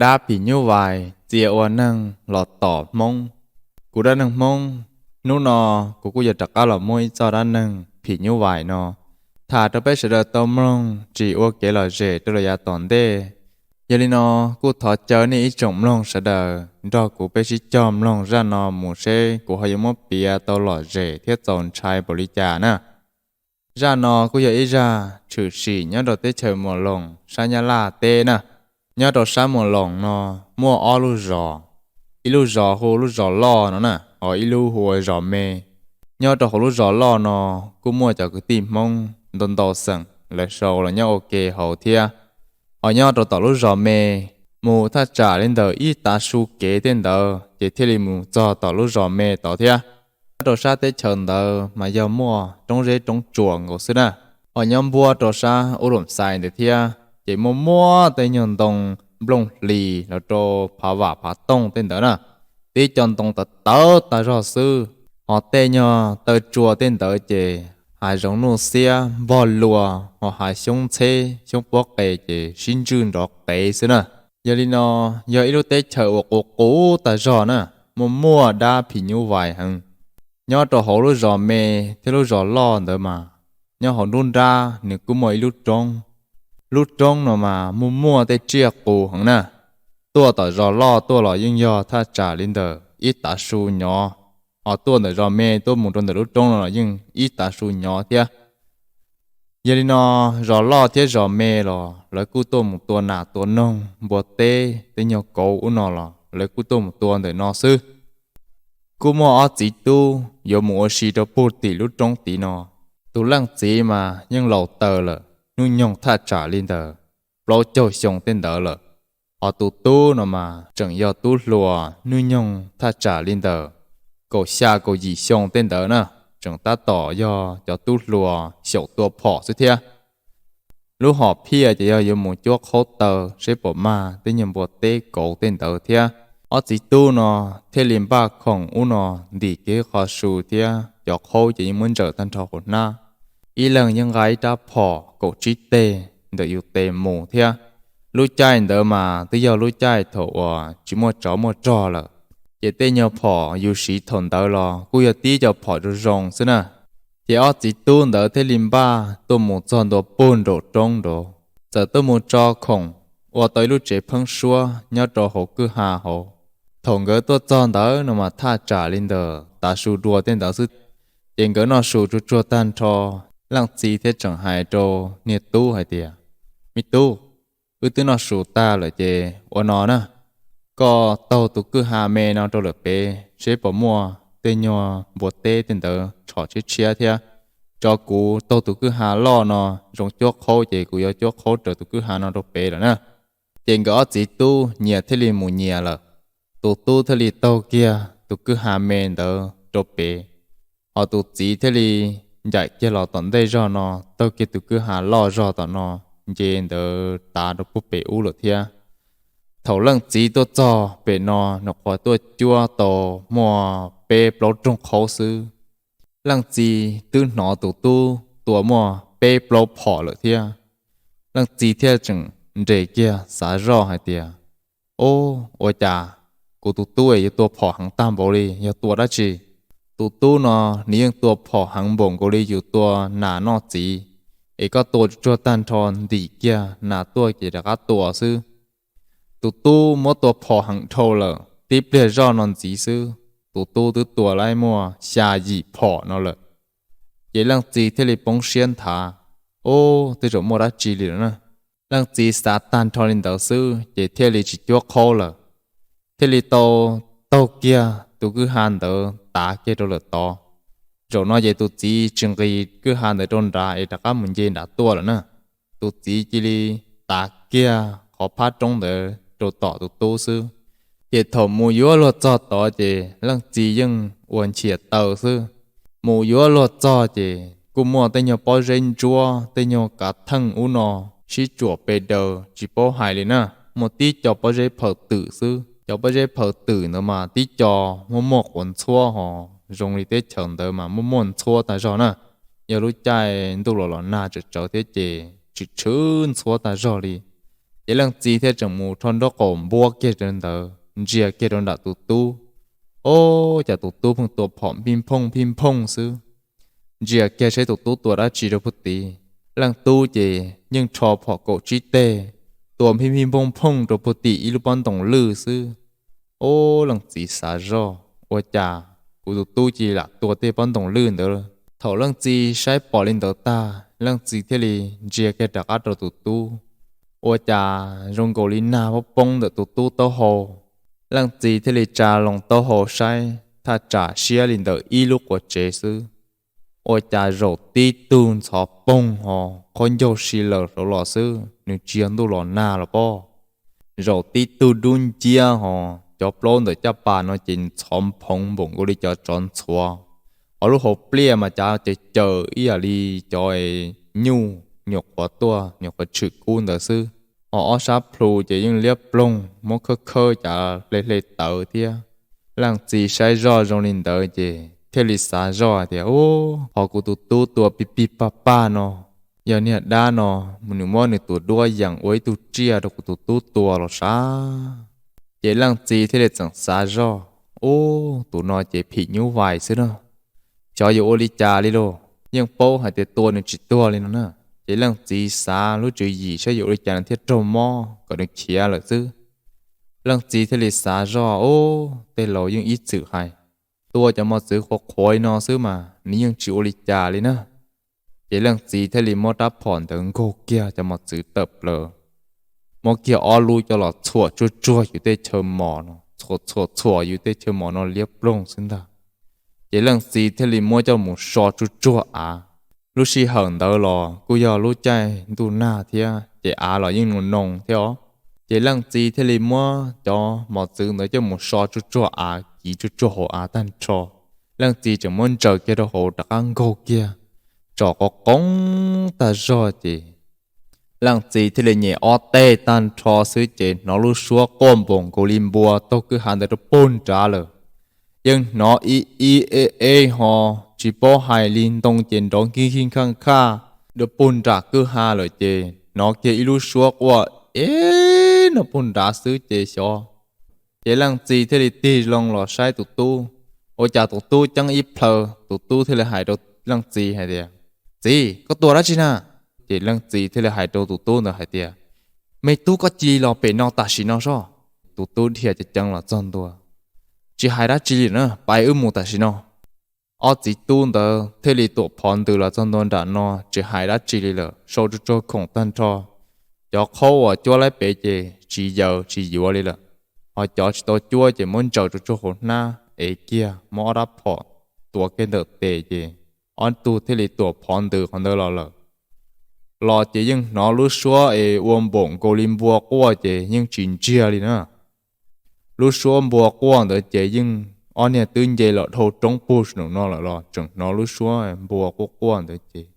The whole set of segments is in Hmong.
Dab phim nyuj vais txia ua neeg los tom Hmoob. Kuv dab neeg Hmoob, hnub no kuv kuj yog rov qab los muaj ib txoj dab neeg phim nyuj vais no tham rau peb sawv daws tau mloog tsis ua kev lom zem rau lawm yav tom ntej. Yog li no, kuj thov caw nej ib tsoom mloog sawv daws nrog kuv peb sib cog mloog zaj no mus seb kuv ho yuav muab piav tau lom zem thiab txaus ntshai npaum li cas na. Zaj no kuj yog ib zaj tshwm sim nyob rau teb chaws Muas Loos sab Nyab Laj teb na. Nyob rau sab Muas Loos no muaj ob lub zos, ib lub zos hu lub zos loj no na, ho ib lub hu ua zos me. Nyob rau hauv lub zos loj no kuj muaj cov kwv tij Hmoob ntau ntau xeem lawv sau los nyob ua ke hauv thiab. Ho nyob rau tom lub zos me, mus thaj tsam li ntawm ib tav su kev tej ntawd ces thiaj li mus txog tom lub zos me tod thiab. Nyob rau sab teb chaws ntawd mas yog muaj roob zeb roob tsuas nkaus xwb na. Ho nyob npuab rau sab Ub Loos Xais ntawd thiab ces muaj muaj tej nyuag ntoo nplooj hlis los rau phav vam phav tooj tej ntawd na. Tib co ntoo tawv tawv tag zog xwb, ho tej nyuag taw tsua tej ntawd ces hav zoov nuj xiab npog lua, ho hav xyoob ntxheb xyoob pob qes ces sib ntswj nrov qev xwb na. Yog li no, yog ib lub teb chaws uas qus qus tag zog na, muaj muaj dab phim nyuj vais heev. Nyob rau hauv lub zos me thiab lub zos loj ntawd mas, nyob hauv nruab nrab nws kuj muaj ib lub roob. Lub roob no mas muaj muaj tej tsiaj qus heev na. Tuaj tom zos loj tuaj los yeej yog thaj tsam li ntawm ib tav su nyov, ho tuaj ntawm zos me tuaj mus rau ntawm lub roob no los yeej ib tav su nyov thiab. Yog li no, zos loj thiab zos me los lawv kuj tuaj mus tua nas tua noog npua teb tej nyuag kauv ub no los lawv kuj tuaj mus tua ntawm no xwb. Kuj muaj ob txiv tub yuav mus ua si rau puag tim lub roob tid no. Tus leej txiv mas yeej laus taws lawm, hnub nyoog thaj tsam li ntawm plaub caug xyoo tej ntawd lawm. Ho tus tub no mas tseem yog tub hluas, hnub nyoog thaj tsam li ntawm kaum xya kaum yim xyoo tej ntawd na, tseem tab tom yog cov tub hluas xyaum tua phom xwb thiab. Lub hom phiaj ces yog yuav mus cuab qhaub taw seb puas mag tej nyuag npua teb kauv tej ntawd thiab. Ob txiv tub no thiaj li npaj khoom ub no ntim kiag qho su thiab cov qhaub ces yeej muab ntsaws tag nrho hauv hnab. Ib leeg yeej nqa ib rab phom kaum tsib teg ntawm yus tes mus thiab. Lub caij ntawd mas twb yog lub caij thaum uas tsis muaj tsov muaj rog lawm, ces tej nyuag phom yus siv thaum ntawd los kuj yog tib co phom zoo zoo xwb na. Ces ob txiv tub ntawd thiaj li npaj tuaj mus txog ntua puag nraum roob nraud, txawm tuaj mus tso khoom ua tau ib lub tsev pheeb suab nyob rau hauv kwj ha hauv. Thaum nkawd tuaj txog ntawd no mas thaj tsam li ntawm tav su dua tej ntawd xwb. Ces nkawd noj su tsuag tsuag tag nrho, leej txiv thiaj tseem hais rau niag tub hais tias, Me tub, wb twb noj su tag lawm ces ua no na, koj taug tus kwj ha me no rau lawm pem seb puas muaj tej nyuag npua teb tej ntawd tshom tshiab tshiab thiab, tso kuv taug tus kwj ha loj no zoo cuab qhaub ces kuv yuav cuab qhaub raws tus kwj ha no rau pem lawm na. Ces nkawd ob txiv tub nyias thiaj li mus nyias lawm. Tus tub thiaj li taug kiag tus kwj ha me ntawd rau pem, ho tus txiv thiaj li ncaim kiag los tom ntej zog no, taug kiag tus kwj ha loj zog tom no, nce ntawd tav rau puag pem ub lawm thiab. Thaum leej txiv tuaj txog pem no, nws qhuav tuaj cuab tau muaj peb plaub rooj qhaub xwb. Leej txiv twb hnov tus tub tua muaj peb plaub phom lawm thiab. Leej txiv thiaj tseem nres kiag xav zoj hais tias, Ob, ua cas kuv tus tub es yuav tua phom heev tag npaum li, yog tua dab tsi? Tus tub no nws yeej tua phom heev npaum nkaus li yus tua nas noj txiv, es koj tua tsuag tag nrho ntim kiag nas tuaj ces rov qab tua xwb. Tus tub muab tua phom heev dhau lawm, tib pliag zoj no ntxiv xwb, tus tub twb tua laib muaj xya yim phom no lawm. Ces leej txiv thiaj li poob siab nthav, Ob, tej zaum muaj dab tsi li lawm na. Leej txiv xav tag nrho li ntawd xwb ces thiaj li tsis cuab qhaub lawm, thiaj li tau taug kiag tus kwj ha ntawd tav kiag rau lawm tod. Zaum no ces tus txiv tsis nqis kwj ha ntawd rau nrad es rov qab mus nce nrad tuaj lawm na. Tus txiv cia li tav kiag qhov phab roob ntawd rau tom tus tub xwb. Ces thaum mus yuav luag txog tod ces leej txiv yeej ua nchias taw xwb. Mus yuav luag txog ces kuj muaj tej nyuag pob zeb ntsuab, tej nyuag kav theej ub no sib tsuam pe daws tsis paub hais li na. Muaj tib co pob zeb phaws twm xwb, cov pob zeb phaws twm ntawd mas tib co muaj muaj quav ntxhuab ho zoo li teb chaws ntawd mas muaj muaj ntxhuab tag zog na. Yog lub caij ntuj los los nag tsawv tsawv thiab ces tshwm tshwm ntxhuab tag zog li. Ces leej txiv thiaj tseem mus rho nraub qaum npuab kiag rau ntawd ntsia kiag rau nram tus tub. Ob, cas tus tub pheej tua phom pij phooj pij phooj xwb. Ntsia kiag saib tus tub tua dab tsi rau puag tid. Leej tub ces yeej rho phom kaum tsib teg, tua pij phooj phooj rau puag tim ib lub pob ntoos lwj xwb. Ob, leej txiv xav zoj, ua cas kuv tus tub cia li lam tua tej pob ntoos lwj ntawd. Thaum leej txiv saib pom li ntawd tag, leej txiv thiaj li ntsia kiag rov qab rau tus tub. Ua cas zoo nkaus li nag poob poob ntawm tus tub taub hau. Leej txiv thiaj li tsa loo taub hau saib, thaj tsam siab li ntawm ib lub quav tsev xwb. Ua cas zaum tib tug ntxhov poog ho qhaub ncaug si lawm saud los xwb, nws tsis yog ntuj los nag los pob. Zaum tib tug dub nciab ho, cov plaub ntawm caj pas no ces ntxhov nphoov npaum nkaus li cov tsov ntxhuav. Ho lub hauv pliaj mas cav caws caws ib yam li cov nyuj nyuam qhuav tuaj nyuam qhuav tshwm kub ntawd xwb. Ho ob sab plhu ces yeej liab ploog muab khawb khawb cav hle hle tawv thiab. Leej txiv saib zoj zoo li ntawd ces thiaj li xav zoj tias, Ub, qhov kuv tus tub tua pij pij paj paj no, yog niag dab no nws muab nws tus duab yees ua ib tug tsiaj rau kuv tus tub tua los sav. Ces leej txiv thiaj li txawm xav zoj, Ub, tus no ces phim nyuj vais xwb na. Xyov yuav ua li cas li lauj, yeej paub hais tias tua nws tsis tuag li no na. Ces leej txiv xav lub tswv yim saib yuav ua li cas nws thiaj raug mob kom nws khiav lawm xwb. Leej txiv thiaj li xav zoj, Ub, tej laus yeej ib txwm hais, tua cov mos txwv qhuav qhuav li no xwb mas nws yeej tsis ua li cas li na. Ces leej txiv thiaj li muab rab phom ntawd nkaug kiag cov mos txwv tawm plaws, muab kiag ob lub coj los txhuam tsuag tsuag yus tej chaw mos no, txhuam txhuam txhuam yus tej chaw mos no liab ploog xwb ntag. Ces leej txiv thiaj li muab coj mus so tsuag tsuag av. Lub sij hawm ntawd los kuj yog lub caij ntuj nag thiab ces av los yeej noo noo thiab os. Ces leej txiv thiaj li muab cov mos txwv ntawd coj mus so tsuag tsuag av, kiv tsuag tsuag hauv av tag nrho. Leej txiv tseem muab ntsaws kiag rau hauv rov qab nkaug kiag, tsom qov qoob tag zog ces leej txiv thiaj li nyem ob teg tag nrho xwb ces hnov lub suab quaj npaum nkaus li npua taug kwj ha ntawd rau puag nrad lawm. Yeej hnov ib ib eb eb ho, tsis paub hais li ntoo ces nrov nkig nkig nkhaj nkhaj rau puag nram kwj ha lawm ces hnov kiag ib lub suab quaj eb no puag nrad xwb ces xyov. Ces leej txiv thiaj li tig loo los saib tus tub. Ua cas tus tub ceeb ib plhaw, tus tub thiaj li hais rau leej txiv hais tias, Txiv, koj tua dab tsi na? Ces leej txiv thiaj li hais rau tus tub ntawd hais tias, Me tub, koj cia li los pem no tam sim no soj. Tus tub dhia ceev ceev los txog ntua, Tsis hais dab tsi li na, pais wb mus tam sim no. Ob txiv tub ntawd thiaj li tuam phov ntws los txog ntua nram no, tsis hais dab tsi li lawm, sau tsuag tsuag khoom tag nrho. Cov qhaub uas cuab laib pem ces tsis yaws tsis yuav li lawm, ho cov tsis tau cuab ces muab ntsaws tsuag tsuag hauv hnab ev kiag, muab ob rab phom tuav kiag ntawm tes ces ob tug thiaj li tuam phov ntws qhov ntawd los lawm. Los ces yeej hnov lub suab es ua npaum nkaus li npua quaj ces yeej tsis ntsiag li na. Lub suab npua quaj ntawd ces yeej ob niag twb nce los dhau roob puag saum no lawm los tseem hnov lub suab npua quaj quaj ntawd ces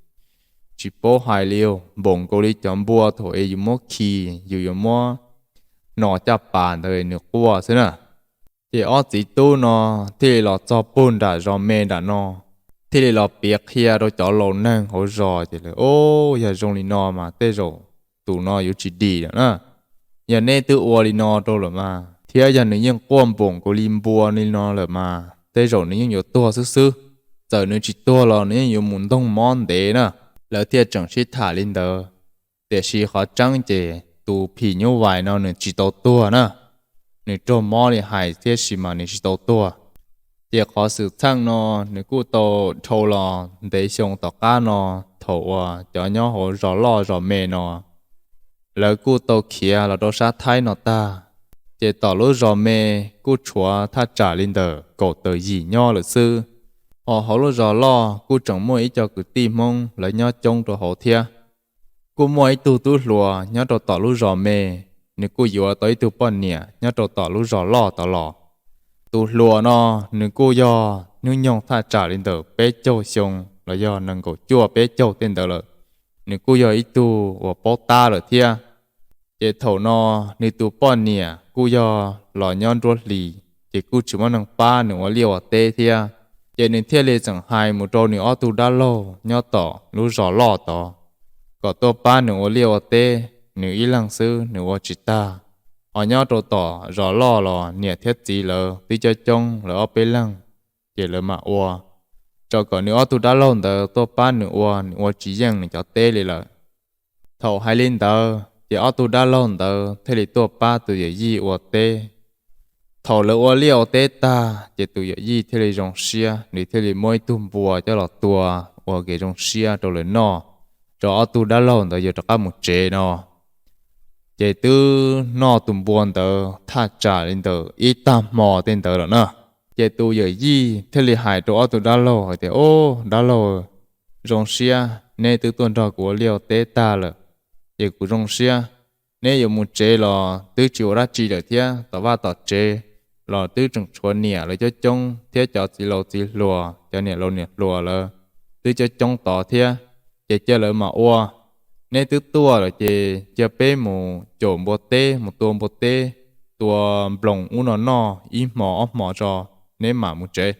tsis paub hais li, npaum nkaus li cov npua thaum es yus muab khi, yus yuav muab no caj pas ntawd nws quaj xwb na. Ces ob txiv tub no thiaj li los txog puag nram zos me nram no, thiaj li los piav qhia rau cov laus neeg hauv zos ces lawv, O, yog zoo li no mas tej zaum tus no yuav tsis dim lawm na. Yog neb twb ua li no rau lawm mas, thiab yog nws yeej quaj npaum nkaus li npua li no lawm mas tej zaum nws yeej yuav tuag xwb xwb. Txawm nws tsis tuag los nws yeej yuav mus ntoog mob ntev na. Lawv thiaj tseem sib tham li ntawd. Tiam sis qhov tseeb ces tus phim nyuj vais no nws tsis tau tuag na. Nws raug mob li hais thiab sis mas nws tsis tau tuag. Ces qhov xwm txheej no nws kuj tau dhau los ntev xyoo tom qab no, thaum uas cov nyob hauv zos loj zos me no lawv kuj tau khiav los rau sab Thaib no tag. Ces tom lub zos me kuj tshuav thaj tsam li ntawm kaum tawm yim nyob lawm xwb. Ho hauv lub zos loj kuj tseem muaj ib co kwv tij Hmoob lawv nyob coob rau hauv thiab. Kuj muaj ib tug tub hluas nyob rau tom lub zos me, nws kuj yuav tau ib tug poj niam nyob rau tom lub zos loj tod los. Tus hluas no nws kuj yog hnub nyoog thaj tsam li ntawm peb caug xyoo los yog nees nkaum cuaj peb caug tej ntawd lawm. Nws kuj yog ib tug uas paub tab lawm thiab. Ces thaum no nws tus poj niam kuj yog los nyob nruab hlis, ces kuj tsis muaj neeg pab nws ua liaj ua teb thiab. Ces nws thiaj li txawm hais mus rau nws ob tug dab laug nyob tom lub zos loj tod kom tuaj pab nws ua liaj ua teb. nws ib leeg xwb nws ua tsis tag. Ho nyob rau tom zos loj los niam thiab txiv lawv twb coob coob, lawv ob peb leeg, ces lawv mam ua. Tso kom nws ob tug dab laug ntawd tuaj pab nws ua, nws ua tsis yeej nws cov teb li lawm. Thaum hais li ntawd ces ob tug dab laug ntawd thiaj li tuaj pab tus yawm yij ua teb. Thaum lawv ua liaj ua teb tag ces tus yawm yij thiaj li zoo siab, nws thiaj li muab ib tug npua coj los tua ua kev zoo siab rau lawv noj, rau ob tug dab laug ntawd yuav rov qab mus tsev no. Ces twb noj tus npua ntawd thaj tsam li ntawm ib tag hmo tej ntawd lawm na. Ces tus yawm yij thiaj li hais rau ob tug dab laug hais tias, Ub, dab laug, zoo siab neb twb tuaj nrog kuv ua liaj ua teb tag lawm, ces kuv zoo siab. Neb yuav mus tsev los twb tsis ua dab tsi lawm thiab, tom vaj tom tsev los twb tseem tshuav niam lawv coob coob thiab cov txiv laus txiv hluas, cov niam laus niam hluas lawv twb coob coob tod thiab, ces cia lawv mam ua. Neb twb tuaj lawm ces cia peb mus caum npua teb, mus tua npua teb, tua nploos ub no noj ib hmo ob hmo tso, neb mam mus tsev.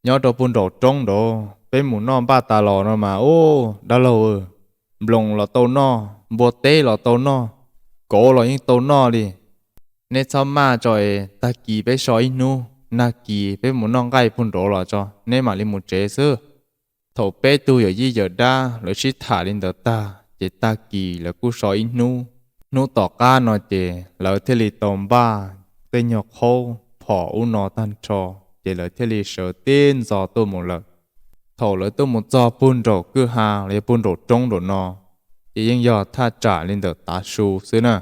Nyob rau puag nraum roob nraud peb mus noj npaj tas los no mas, ub, dab laug, nploos los tau noj, npua teb los tau noj, kauv los yeej tau noj li. Neb txhob maj tso es tag kis peb so ib hnub, nag kis peb mus noj nqaij puag nraud los tso, neb mam li mus tsev xwb. Thaum peb tug yawm yij yawm dab lawv sib tham li ntawd tag ces tag kis lawv kuj so ib hnub. Hnub tom qab no ces lawv thiaj li tau npaj tej nyuag qhaub phom ub no tag nrho, ces lawv thiaj li sawv tib ntxov tuaj mus lawm. Thaum lawv tuaj mus txog puag nraum kwj ha los yog puag nraum roob nraum no, ces yeej yog thaj tsam li ntawm tav su xwb na.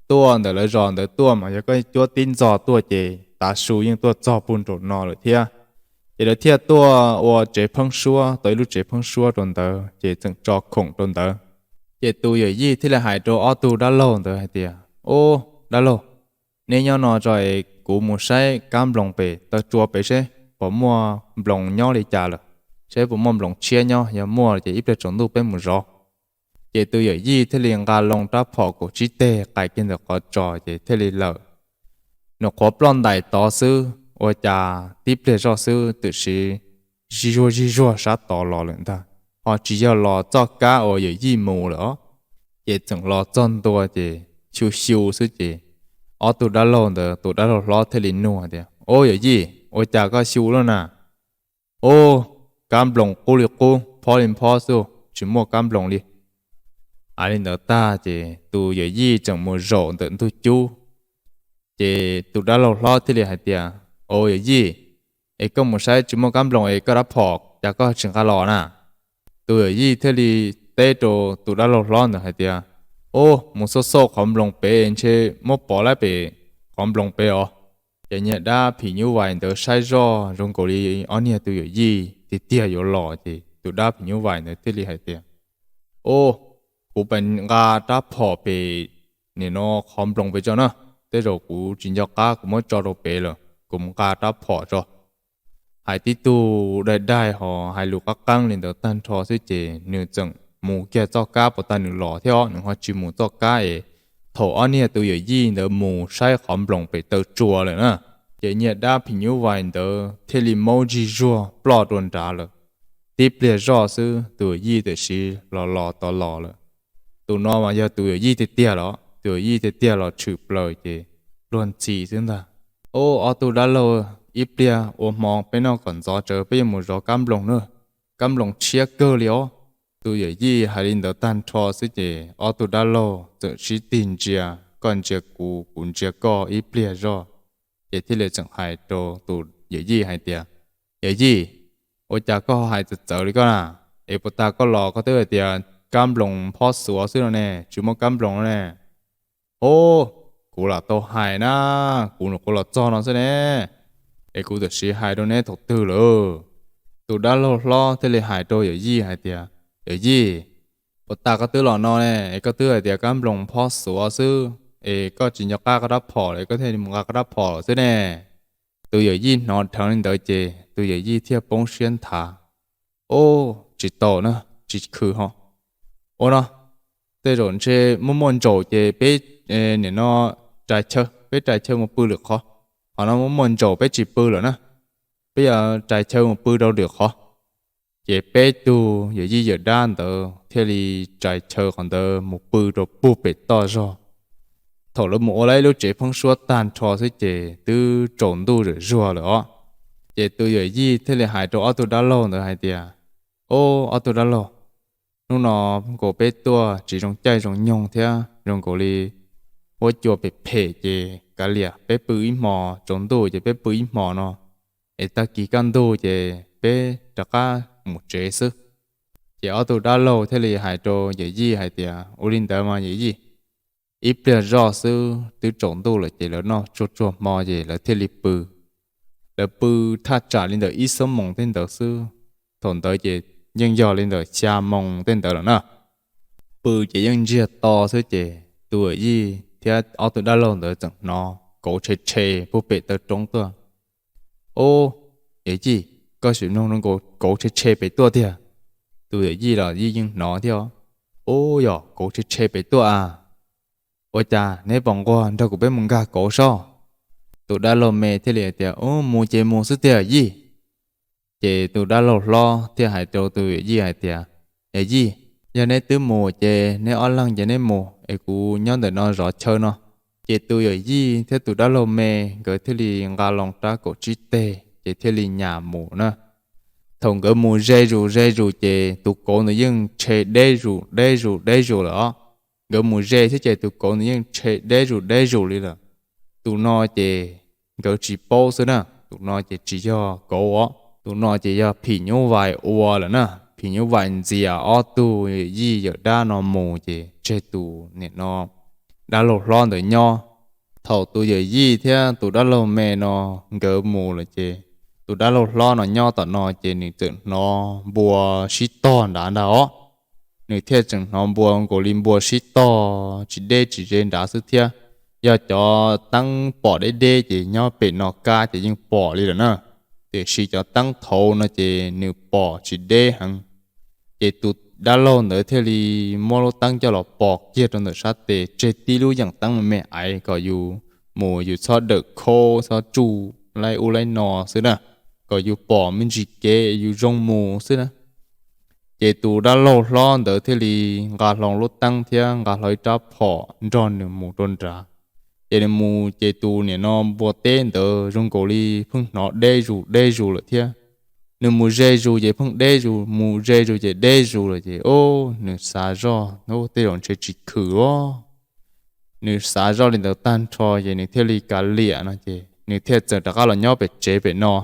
Tuaj ntawm lawv zos ntawd tuaj mas yog koj cuab tib ntxov tuaj ces tav su yeej tuaj txog puag nraum no lawm thiab. Ces lawv thiaj tuaj ua tsev pheeb suab, tau ib lub tsev pheeb suab rau ntawd ces tseem tso khoom rau ntawd. Ces tus yawm yij thiaj li hais rau ob tug dab laug ntawd hais tias, Ub, dab laug, neb nyob no tso es kuv mus saib kab nploos pem taw tsua pem seb puas muaj nploos nyob li cas lawm, seb puas muaj nploos tshiab nyob, yog muaj ces ib pliag tsaus ntuj peb mus zov. Ces tus yawm yij thiaj li nqa loo rab phom kaum tsib teg qais kiag ntawm qhov tsos ces thiaj li lawm. Nws qhuav ploj ntais tod xwb ua cas tib pliag zoj xwb twb sim zij zuag zij zuag sab tod los lawm ntag, ho tsis yog los txoj kab uas yawm yij mus lawm os, ces txeem los txog ntua ces xyu xyu xwb ces ob tug dab laug ntawd tus dab laug hlob thiaj li nug tias, Ub, yawm yij, ua cas koj xyu loj na? Ub, kab nploos qub li qub, phob li phob xwb, tsis muaj kab nploos li. Hais li ntawd tag ces tus yawm yij tseem mus zaum ntawm ntug cub. Ces tus dab laug hlob thiaj li hais tias, Ub, yawm yij, es koj mus saib tsis muaj kab nploos es koj rab phom cas koj tsis nqa los na? Tus yawm yij thiaj li teb rau tus dab laug hlob ntawd hais tias, Ub, mus xauj xauj qhov nploos pem ntshe muab pov lawm pem qhov nploos pem os. Ces niag dab phim nyuj vais ntawd saib zoj zoo nkaus li ob niag tus yawm yij tiag tiag yuav los ces tus dab phim nyuj vais ntawd thiaj li hais tias, Ub, kuv pem nqa rab phom pem nim no qhov nploos pem tso na, tej zaum kuv tsis nco qab kuv muab tso rau pem lawm, kuv mus nqa rab phom tso. Hais tib tug daig daig ho hais lus qab qeeb li ntawd tag nrho xwb ces nws txeem mus kiag txoj kab puag ta nws los thiab os, nws ho tsis mus txoj kab es thaum ob niag tus yawm yij ntawd mus saib qhov nploos pem taw tsua lawm na. Ces niag dab phim nyuj vais ntawd thiaj li maub ntsig zuag ploj rau nrad lawm. Tib pliag zoj xwb tus yawm yij tam sim los los tod los lawm. Tus no mas yog tus yawm yij tiag tiag los, tus yawm yij tiag tiag los tshwm plaws ces luag ntxhi xwb ntag. Ub, ob tug dab laug, ib pliag ua hmo peb noj kom ntxov tsawv peb yuav mus zov kab nploos na, kab nploos tshiab kawg li os. Tus yawm yij hais li ntawd tag nrho xwb ces ob tug dab laug txawm sib tig ntsia, koj ntsia kuv, kuv ntsia koj ib pliag zoj, ces thiaj li tseem hais rau tus yawm yij hais tias, Yawm yij, ua cas koj hais txawv txawv li koj na? Es puag ta koj los koj twb hais tias kab nploos phob xuav xwb no ne, tsis muaj kab nploos no ne. Ub, kuv lam tau hais na, kuv nyuam qhuav los txog no xwb ne, es kuv tam sim hais rau neb thaum twg lawm? Tus dab laug hlob thiaj li hais rau yawm yij hais tias, Yawm yij, puag ta koj twb los no ne es koj twb hais tias kab nploos phob xuav xwb, es koj tsis nco qab koj rab phom lawm koj thiaj li mus nqa koj rab phom lawm xwb ne. Tus yawm yij hnov dheev li ntawd ces tus yawm yij thiaj poob siab nthav. Ub, tsis tau na, tsis khwv ho. Ua no, tej zaum ntshe muaj muaj ntsaum ces peb nim no rais chaw, peb rais chaw mus pw lwm qhov. Qhov no muaj muaj ntsaum peb tsis pw lawm na, peb yuav rais chaw mus pw rau lwm qhov. Ces peb tug yawm yij yawm dab ntawd thiaj li tsaws chaw qhov ntawd mus pw rau puag pem toj zog. Thaum lawv mus ua lawv ib lub tsev pheeb suab tag nrho xwb ces twb tsaus ntuj zam zuag lawm os. Ces tus yawm yij thiaj li hais rau ob tug dab laug ntawd hais tias, Ob, ob tug dab laug, hnub no nkaus peb tuaj tsis zoo caij zoo nyoog thiab zoo nkaus li huab cua phem phem ces kav liam peb pw ib hmos, tsaus ntuj ces peb pw ib hmos no, es tag kis kaj ntug ces peb rov qab mus tsev xwb. Ces ob tug dab laug thiaj li hais rau yawm yij hais tias, Ua li ntawd mas yawm yij, ib pliag zoj xwb twb tsaus ntuj lawm ces lawv noj tsuag tsuag hmo ces lawv thiaj li pw. Lawv pw thaj tsam li ntawm ib xuab moos tej ntawd xwb, thaum ntawd ces yeej yog li ntawm xya moos tej ntawd lawm na. Pw ces yeej ntsiag to xwb ces tus yawm yij thiab ob tug dab laug ntawd txawm hnov kauv tshe tshe puag pem taw roob tuaj. Ob, yawm yij, koj sim mloog zoo nkaus kauv tshe tshe pem tuaj tiag. Tus yawm yij los yij yeej hnov thiab. Ob, yog kauv tshe tshe pem tuaj a. Ua cas neb pom nquag nrog kuv peb mus nkag kauv sob. Tus dab laug me thiaj li hais tias, Mus ces mus xwb tiag yij. Ces tus dab laug hlob thiaj hais rau tus yawm yij hais tias, Yawm yij, yog neb twb mus ces neb ob leeg ces neb mus es kuv nyob ntawm no zov chaw no. Ces tus yawm yij thiab tus dab laug me nkawd thiaj li nqa loo rab kaum tsib teg ces thiaj li nyas mus na. Thaum nkawd mus ze zus ze zus ces tus kauv ntawd yeej tshe deb zus deb zus deb zus lawm os. Nkawd mus ze thiab ces tus kauv ntawd yeej tshe deb zus deb zus li lawm. Tus no ces nkawd tsis paub xwb na, tus no ces tsis yog kauv os, tus no ces yog phim nyuj vais ua lawm na. Phim nyuj vais ntxias ob tug yij yawm dab no mus ces tseg tus nim no dab laug hlob ntawd nyob. Thaum tus yawm yij thiab tus dab laug me no nkawd mus lawm ces tus dab laug hlob no nyob tom no ces nws txawm hnov npua sib tog nrad ntag os. Nws thiaj tseem hnov npua nkaus li npua sib tog tsis deb tsis ze nrad xwb thiab. Yog cov teeb pom deb deb ces nyob pem no kab ces yeej pom li lawm na. Tiam sis cov teeb thaud no ces nws pom tsis deb heev. Ces tus dab laug ntawd thiaj li muab lub teeb coj los pos kiag rau ntawm sab tes tseg tib lub yeem teeb me me aiv kom yus mus yus txhob dawm khaub txhob tsuj laib ub laib no xwb na, kom yus pom me ntsis kev yus zoo mus xwb na. Ces tus dab laug hlob ntawd thiaj li nqa hlo lub teeb thiab nqa hlo ib rab phom nrog nws mus rau nrad. Ces nws mus ces tus nim no npua teb ntawd zoo nkaus li pheej hnov deb zus deb zus lawm thiab. Nws mus ze zus ces pheej deb zus, mus ze zus ces deb zus lawm ces o, nws xav zoj, Ub, tej zaum ntshe tsis khwm os. Nws xav zoj li ntawd tag nrho ces nws thiaj li kav liam no ces nws thiaj txawm rov qab los nyob pem tsev pem no.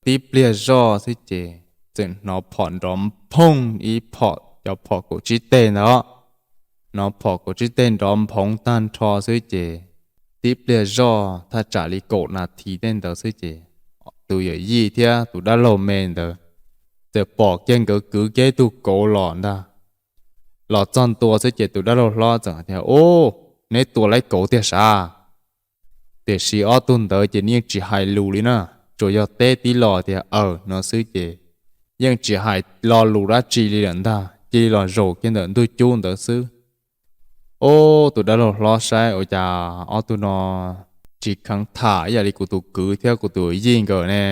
Tib pliag zoj xwb ces txawm hnov phom nrov nphooj ib phom, cov phom kaum tsib teg ntawd. Hnov phom kaum tsib teg nrov nphoov tag nrho xwb ces tib pliag zoj thaj tsam li kaum nas this tej ntawd xwb ces tus yawm yij thiab tus dab laug me ntawd txawm pom kiag nkawd kwv kiag ib tug kauv los ntag. Los txog ntua xwb ces tus dab laug hlob txawm tias, Ub, neb tua laib kauv tiag sav? Tiam sis ob tug ntawd ces nws yeej tsis hais lus li na, tsuas yog teb tib lo tias, Aws, no xwb ces yeej tsis hais lo lus dab tsi li lawm ntag, cia li los zaum kiag ntawm ntug cub ntawd xwb. Ub, tus dab laug hlob saib ua cas ob tug no tsis kheev tham ib yam li kuv tus kwv thiab kuv tus yawm yij nkawd ne.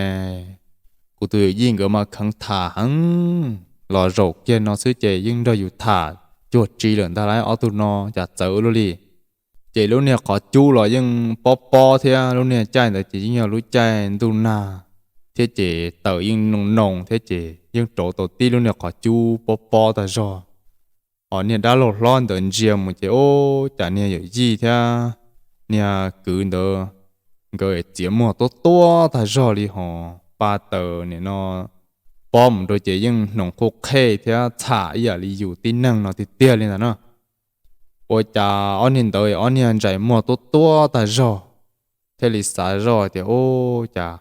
Kuv tus yawm yij nkawd mas kheev tham heev, los zaum kiag no xwb ces yeej nrog yus tham cuag tsi lawm ntag lauj, ob tug no cas txawv luaj li. Ces lub niag qhov cub los yeej pob pob thiab, lub niag caij ntawd ces yeej yog lub caij ntuj nag thiab ces taws yeej noo noo thiab ces yeej rauv tau tib lub niag qhov cub pob pob tag zog. Ho niag dab laug hlob ntawd ntsia mus ces ub, cas niag yawm yij thiab niag kwv ntawd nkawd txiav muag tuab tuab tag zog li ho pa taws nim no pob mus rau ces yeej hnoos qhuj qhej thiab txham ib yam li yus tib neeg no tiag tiag li ntag na. Ua cas ob niag ntawd ob niag ntsais muag tuab tuab tag zog, thiaj li xav zoj tias, Ub, cas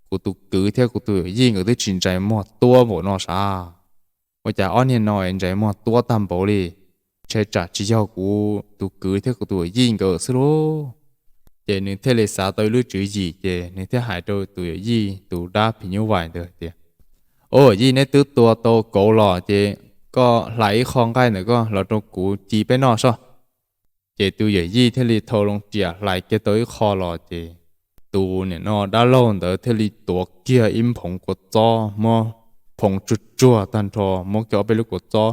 kuv tus kwv thiab kuv tus yawm yij nkawd twb tsis ntsais muag tuab npaum no sav? Ua cas ob niag no es ntsais muag tuab tag npaum li? Ntshe tsam tsis yog kuv tus kwv thiab kuv tus yawm yij nkawd xwb lauj. Ces nws thiaj li xav tau ib lub tswv yim ces nws thiaj hais rau tus yawm yij tus dab phim nyuj vais ntawd tias, Ub, yij, neb twb tua tau kauv los ces koj hlais ib qho nqaij ntawm koj los rau kuv ci peb noj soj. Ces tus yawm yij thiaj li thau loo riam hlais kiag tau ib qho los ces tus nim no dab laug ntawd thiaj li tuav kiag ib nphoov kua txob muab phoov tsuag tsuag tag nrho, muab kiag ob peb lub kua txob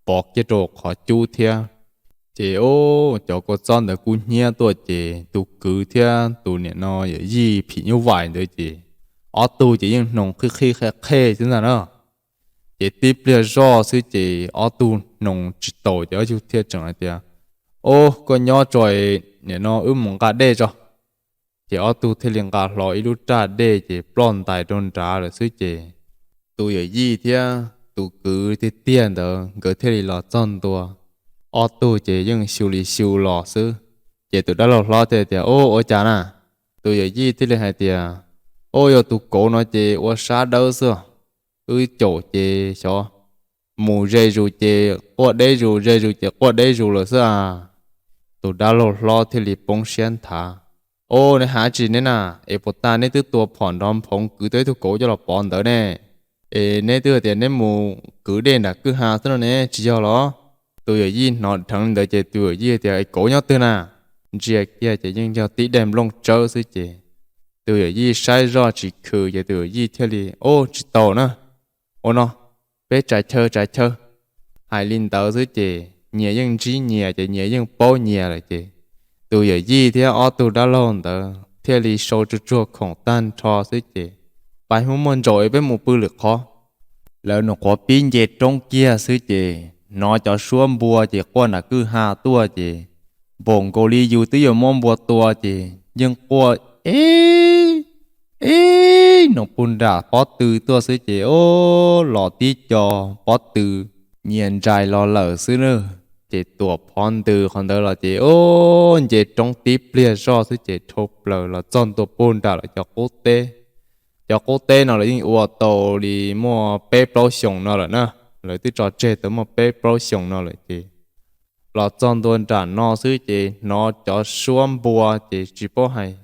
pov kiag rau qhov cub thiab. Ces o, cov kua txob ntawd kub hnyiab tuaj ces tus kwv thiab tus niam no yawm yij phim nyuj vais ntawd ces ob tug ces yeej hnoos qhib qhib qhia qhej xwb ntag na. Ces tib pliag zoj xwb ces ob tug hnoos tsis taus ces ob tug thiaj tseem hais tias, O, koj nyob tso, niam no wb mus nqa dej tso. Ces ob tug thiaj li nqa hlo ib lub raj dej ces ploj ntais rau nrad lawm xwb ces tus yawm yij thiab tus kwv tiag tiag ntawd nkawd thiaj li los txog ntua. Ob tug ces yeej xyu li xyu los xwb. Ces tus dab laug hlob thiaj tias, O, ua cas na? Tus yawm yij thiaj li hais tias, O, yog tus kauv no ces ua sab dawb xwb. Wb caum ces xyov mus ze zus ces quaj deb zus, ze zus ces quaj deb zus lawm xwb a. Tus dab laug hlob thiaj li poob siab nthav, O, neb hais tsis neb na, es puas tas neb twb tua phom nrov nphoov kwv tau ib tug kauv coj los pov ntawd ne, es neb twb hais tias neb mus kwv dej nram kwj ha xwb no ne, tsis yog los? Tus yawm yij hnov dheev li ntawd ces tus yawm yij tias, Kauv nyob twg na? Ntsia kiag ces yeej yog tib daim nplooj tsawb xwb ces tus yawm yij saib zoj tsis khwm ces tus yawm yij thiaj li, O, tsis tau na, ua no, peb tsav chaw tsav chaw. Hais li ntawd xwb ces nyias yeej ntsib nyias ces nyias yeej paub nyias lawm ces tus yawm yij thiab ob tug dab laug ntawd thiaj li sau tsuag tsuag khoom tag nrho xwb ces, Pais, muaj muaj ntsaum es peb mus pw lwm qhov. Lawv nyuam qhuav pib nce roob kiag xwb ces hnov cov suab npua ces quaj nram kwj ha tuaj ces npaum nkaus li yus twb yuav muab npua tua ces yeej quaj, E, e, no puag nram pob tw tuaj xwb ces, o, los tib co pob tw nyias ntsais los lawm xwb na. Ces tuam phov ntws qhov ntawd los ces, o, nce roob tib pliag zoj xwb ces dhau plaws los txog ntua puag nram lawv cov qub teb. Cov qub teb no lawv yeej ua tau li muaj peb plaub xyoos no lawm na. Lawv twb tso tseg tau muaj peb plaub xyoos no lawm ces los txog ntua nram no xwb ces hnov cov suab npua ces tsis paub hais,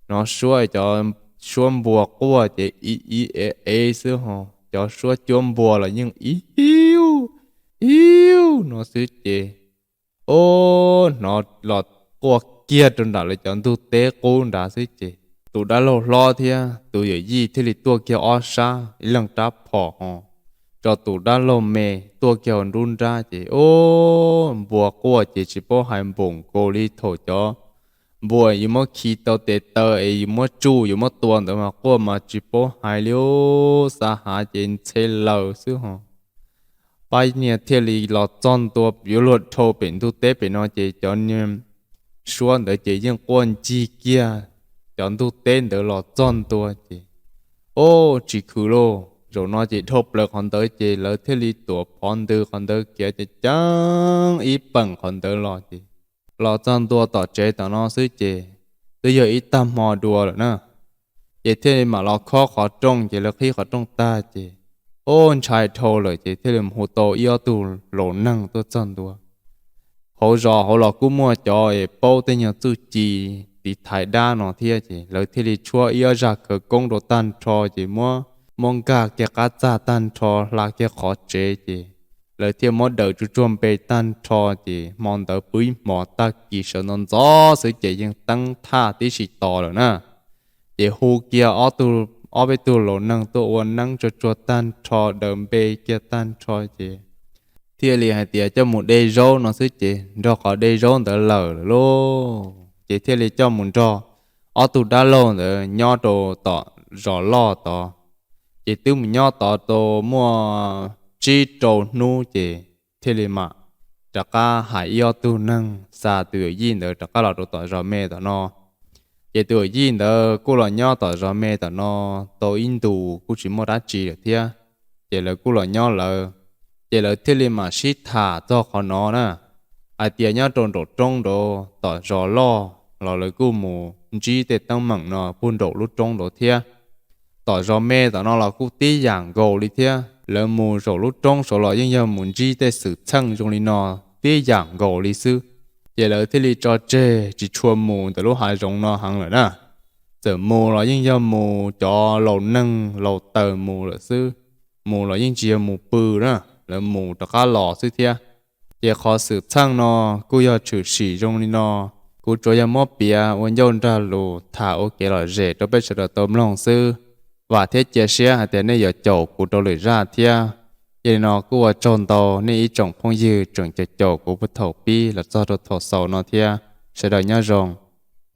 hnov suab cov suab npua quaj ces i i e e xwb ho, cov suab cuab npua los yeej i iu iu no xwb ces, o, hnov los quaj kiag rau nram lawv cov ntug teb qub nrad xwb ces tus dab laug hlob thiab tus yawm yij thiaj li tuaj kiag ob sab ib leeg rab phom ho, tso tus dab laug me tuaj kiag hauv nruab nrab ces, o, npua quaj ces tsis paub hais npaum nkaus li thaum cov npua yus muab khi tau tes taw es yus muab tsuj yus muab tua ntawd mas quaj mas tsis paub hais li, xav hav ces ntxhe laws xwb ho. Pab niag thiaj li los txog ntua yuav luag dhau pem ntug teb pem no ces cov niag suab ntawd ces yeej quaj ncig kiag cov ntug teb ntawd los txog ntua ces, o, tsis khwv lauj, zaum no ces dhau plaws qhov ntawd ces lawv thiaj li tuam phov ntws qhov ntawd kiag ces ceev ib peem qhov ntawd los ces los txog ntua tom tsev tom no xwb ces twb yog ib tag hmo dua lawm na. Ces thiaj li mam los khob qhov rooj ces lawv qhib qhov rooj tag ces, o, ntshai dhau lawm ces thiaj li mus hu tau ib ob tug laus neeg tuaj txog ntua. Hauv zos hauv los kuj muaj cov es paub tej nyuag txuj ci tiv thaiv dab no thiab ces lawv thiaj li tshuab ib ob zaj khawv koob rau tag nrho ces muab, muab nkag kiag qab txag tag nrho hla kiag qhov tsev ces lawv thiaj muab daws tsuag tsuag npe tag nrho ces hmo ntawd pw ib hmos tag kis sawv ntxov ntxov xwb ces yeej teeb thaj tib si tos lawm na. Ces hu kiag ob tug, ob peb tug laus neeg tuaj ua neeb tsuag tsuag tag nrho daws npe kiag tag nrho ces thiaj li hais tias coj mus de zaub no xwb ces nrog qhov de zaub ntawd lawm lawm lauj. Ces thiaj li coj mus nrog ob tug dab laug ntawd nyob rau tom zos loj tod. Ces twb mus nyob tod tau muaj tsib rau hnub ces thiaj li mam rov qab hais ib ob tug neeg xa tus yawm yij ntawd rov qab los rau tom zos me tom no. Ces tus yawm yij ntawd kuj los nyob tom zos me tom no tau ib ntus kuj tsis muaj dab tsi lawm thiab. Ces lawv kuj los nyob lawv, ces lawv thiaj li mam sib tham txog qhov no na, hais tias nyob rau nraum roob nraud tom zos loj los lawv kuj mus ntsib tej teeb meem no puag nraum lub roob nraud thiab. Tom zos me tom no los kuj tib yam nkaus li thiab, lawv mus zaum lub roob saud los yeej yog mus ntsib tej xwm txheej zoo li no tib yam nkaus li xwb. Ces lawv thiaj li tso tseg tsis tshua mus ntawm lub hav zoov no heev lawm na. Txawm mus los yeej yog mus cov laus neeg laus taws mus lawm xwb, mus los yeej tsis yog mus pw na, lawv mus rov qab los xwb thiab. Ces qhov xwm txheej no kuj yog tshwm sim zoo li no, kuv tsuas yog muab piav ua ncauj nrag lus tham ua kev lom zem rau peb sawv daws tau mloog xwb. Vam thiab cia siab hais tias nej yuav caum kuv rau lwm zaj thiab. Yog li no kuj ua tsaug ntau nej ib tsoom phooj ywg tseem caum caum kuv puag thaum pib los txog rau thaum xaus no thiab. Sawv daws nyob zoo.